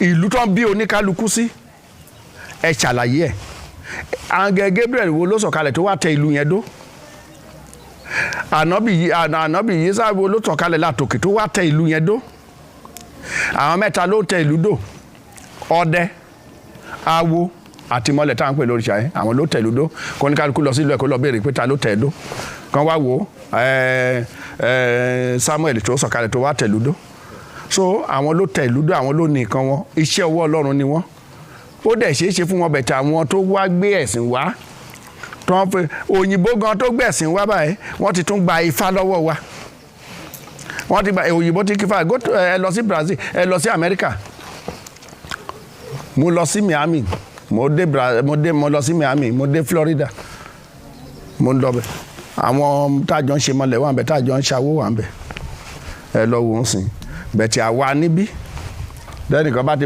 Ìlú tó ń bí oníkálukú sí, ẹ ṣàlàyé ẹ̀. Angel Gabriel wo ló sọ̀kalẹ̀ tó wá tẹ ìlú yẹn dó? Ànábì yìí sáà wo ló sọ̀kalẹ̀ látòkè tó wá tẹ ìlú yẹn dó? Àwọn mẹ́ta ló tẹ ìlú dó: ọdẹ, awo àti mọ́lẹ̀ tá à ń pè lóríṣà yẹn. Àwọn ló tẹ ìlú dó. Kó ní kálukú lọ sí ìlú ẹ̀, kó lọ béèrè pé ta ló tẹ̀ dó, kán wá wò ó. ẹ ẹ Samuel tó sọ̀kalẹ̀ tó wá tẹ ìlú dó. So àwọn ló tẹ ìlú dó, àwọn ló ní nǹkan wọn. Iṣẹ́ ọwọ́ Ọlọ́run ni wọ́n. Ó dẹ̀ ṣeé ṣe fún wọn bẹ̀tẹ̀. Àwọn tó wá gbé ẹ̀sìn wá, tó ń fi òyìnbó gan tó gbé ẹ̀sìn wá báyìí, wọ́n ti tún gba ifá lọ́wọ́ wa. Wọ́n ti gba òyìnbó ti kífà. Ẹ lọ sí Brazil, ẹ lọ sí Amẹ́ríkà. Mo lọ sí Miami, mo dé Bra mo dé mo lọ sí Miami, mo dé Florida, mo ń lọ bẹ̀. Àwọn tájọ ń ṣe mọ́lẹ̀ wà ń bẹ̀, tájọ ń ṣàwó wà ń bẹ̀. Ẹ lọ wò ó sìn bẹ̀tẹ̀ àwa níbí lẹ́nìkan bá ti.